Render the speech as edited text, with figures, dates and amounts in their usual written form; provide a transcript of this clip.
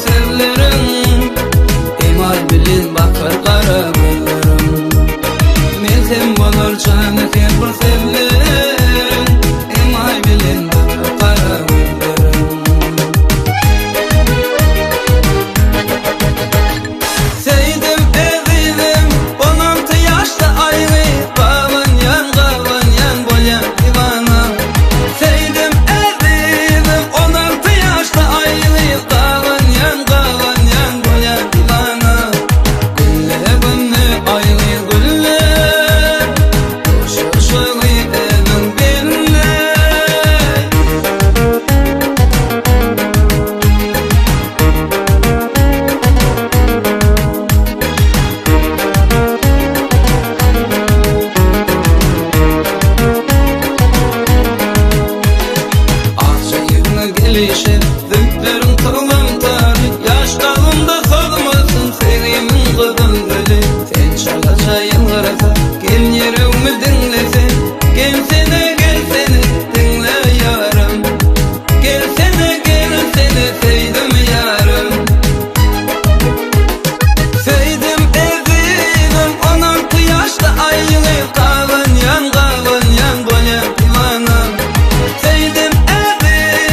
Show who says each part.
Speaker 1: sözleriň Emaý bilen bakar gara gözleriň Melhem bolar jana her bir sözleriň Emaý bilen bakar gara gözleriň Seýdim ezizim 16 ýaşda aýgy Gabanýan gabanýan bolýan diwana Seýdim ezizim 16 ýaşda aýgy Gabanýan gabanýan bolýan diwana Gülle günde aýgy gülle Duşuşygy eliň bille. Akja ýüzüňe gelişip, zülpleriň tyglamda.